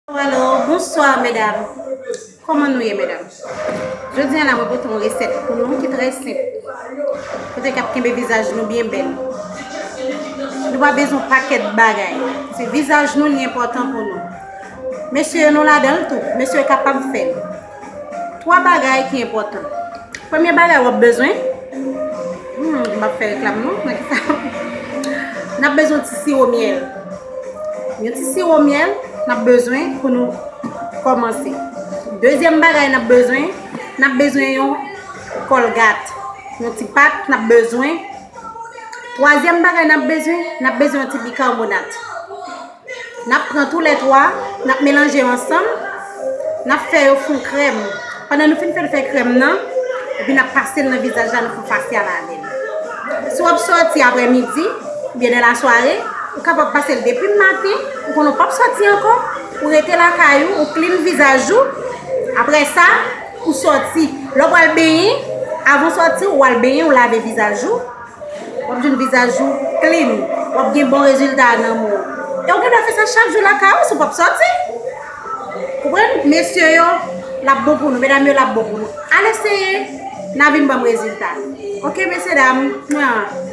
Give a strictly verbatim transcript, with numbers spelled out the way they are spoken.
Alo, alo, bonswa medam. Kòman nou ye medam? Jodi a la mwen pote yon resèt pou nou ki trè senp. Kote k ap kenbe vizaj nou byen bèl. Nou pa bezwen pakèt bagay. Se vizaj nou li enpòtan pou nou. Mesye yo nou ladan l tou. Mesye yo kapab fè l. Twa bagay ki enpòtan. Premye bagay w ap bezwen, hmm, m ap fè reklam non, nan ki sa? N ap bezwen ti siwo myèl. Yon ti siwo myèl, n ap bezwen pou nou kòmanse. Dezyèm bagay n ap bezwen, n ap bezwen yon kòlgat. Yon ti pat, n ap bezwen. Twazyèm bagay n ap bezwen, n ap bezwen yon ti bikarbonat. N ap pran toulètwa, n ap melanje yo ansanm, n ap fè yo fon krèm. Pandan nou fin fè l fè krèm nan, epi n ap pase l nan vizaj la, nou fè fasyal avè l. Si w ap sòti aprè midi, oubyen nan lasware, ou kapab pase l depi maten, ou konnen w p ap sòti ankò, ou rete lakay ou, ou clean vizaj ou, aprè sa, ou sòti. Lè w pral benyen, avan w sòti, ou al benyen, ou lave vizaj ou, w ap jwenn vizaj ou clean, w ap gen bon rezilta nan men w. E w gen dwa fè sa chak jou lakay ou si w p ap sòti. Konprann? Mesye yo, l ap bon pou nou. Medam yo, l ap bon pou nou. Al eseye, n a vin ban m rezilta. Oke, mesye dam. Mwen.